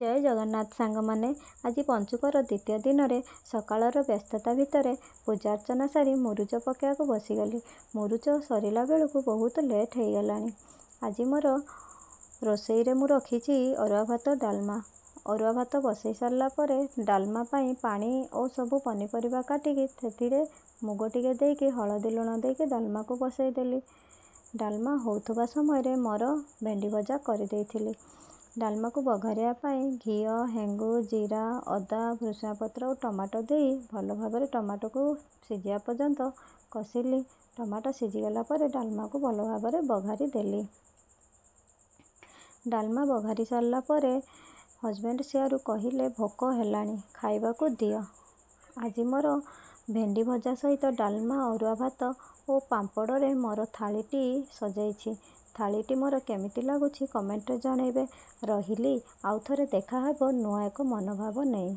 ଜୟ ଜଗନ୍ନାଥ ସାଙ୍ଗମାନେ, ଆଜି ପଞ୍ଚୁକର ଦ୍ୱିତୀୟ ଦିନରେ ସକାଳର ବ୍ୟସ୍ତତା ଭିତରେ ପୂଜା ଅର୍ଚ୍ଚନା ସାରି ମୁରୁଜ ପକାଇବାକୁ ବସିଗଲି। ମୁରୁଜ ସରିଲା ବେଳକୁ ବହୁତ ଲେଟ୍ ହେଇଗଲାଣି। ଆଜି ମୋର ରୋଷେଇରେ ମୁଁ ରଖିଛି ଅରୁଆ ଭାତ, ଡାଲମା। ଅରୁଆ ଭାତ ବସେଇ ସାରିଲା ପରେ ଡାଲମା ପାଇଁ ପାଣି ଓ ସବୁ ପନିପରିବା କାଟିକି ସେଥିରେ ମୁଗ ଟିକେ ଦେଇକି, ହଳଦୀ ଲୁଣ ଦେଇକି ଡାଲମାକୁ ବସେଇଦେଲି। ଡାଲମା ହେଉଥିବା ସମୟରେ ମୋର ଭେଣ୍ଡି ଭଜା କରିଦେଇଥିଲି। ଡାଲମାକୁ ବଘାରିବା ପାଇଁ ଘିଅ, ହେଙ୍ଗୁ, ଜିରା, ଅଦା, ଭୃଷୁଙ୍ଗା ପତ୍ର ଓ ଟମାଟୋ ଦେଇ ଭଲ ଭାବରେ ଟମାଟୋକୁ ସିଝିବା ପର୍ଯ୍ୟନ୍ତ କଷିଲି। ଟମାଟୋ ସିଝିଗଲା ପରେ ଡାଲମାକୁ ଭଲ ଭାବରେ ବଘାରି ଦେଲି। ଡାଲମା ବଘାରି ସାରିଲା ପରେ ହଜବେଣ୍ଡ ସିଆଡ଼ୁ କହିଲେ, ଭୋକ ହେଲାଣି, ଖାଇବାକୁ ଦିଅ। ଆଜି ମୋର ଭେଣ୍ଡି ଭଜା ସହିତ ଡାଲମା, ଅରୁଆ ଭାତ ଓ ପାମ୍ପଡ଼ରେ ମୋର ଥାଳିଟି ସଜେଇଛି। ଥାଳିଟି ମୋର କେମିତି ଲାଗୁଛି କମେଣ୍ଟରେ ଜଣେଇବେ। ରହିଲି, ଆଉ ଥରେ ଦେଖାହେବ ନୂଆ ଏକ ମନୋଭାବ ନେଇ।